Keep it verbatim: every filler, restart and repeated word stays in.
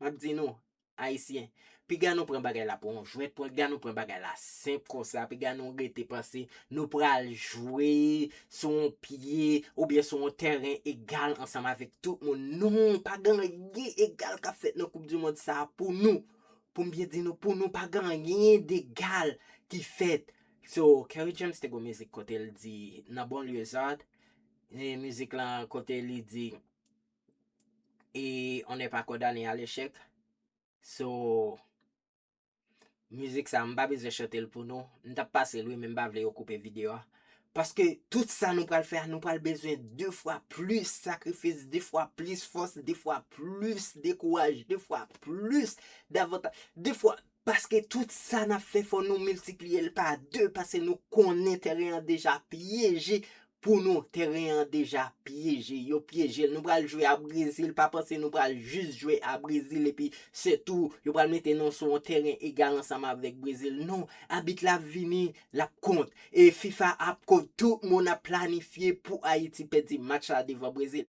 ap di nou, Ayisyen, piga nou pran bagay la pou yon jwèt, piga nou pran bagay la senp konsa, piga nou rete panse nou pral jwe sou yon pye oubyen sou yon tèren egal ansanm avèk tout moun. Non, pa gen anyen egal k ap fèt nan Koup di Mond sa a pou nou. Pou m byen di nou, pou nou, pa gen anyen degal ki fèt. So, Kerry James te gon mizik kote l di, nan Banlieusard, e mizik lan kote li di, et on n'est pas condamné à l'échec. So, mizik sa, m pa bezwen chante l pou nou. M t ap pase l wi, men m pa vle yo koupe videyo a. Paske tout sa nou pral fè a, nou pral bezwen de fwa plis sakrifis, de fwa plis fòs, de fwa plis dekouraj, de fwa plis davantaj, de fwa, paske tout sa n ap fè, fò nou miltipliye l pa de, paske nou konnen tèren an deja pyeje pou nou. Tèren an deja pyeje, yo pyeje l. Nou pral jwe a Brezil, pa panse nou pral jis jwe a Brezil epi se tou, yo pral mete nou sou yon tèren egal ansanm avèk Brezil. Non, abit la ap vini, l ap kont. E fifa ap kont, tout moun ap planifye pou Ayiti pèdi match la devan Brezil.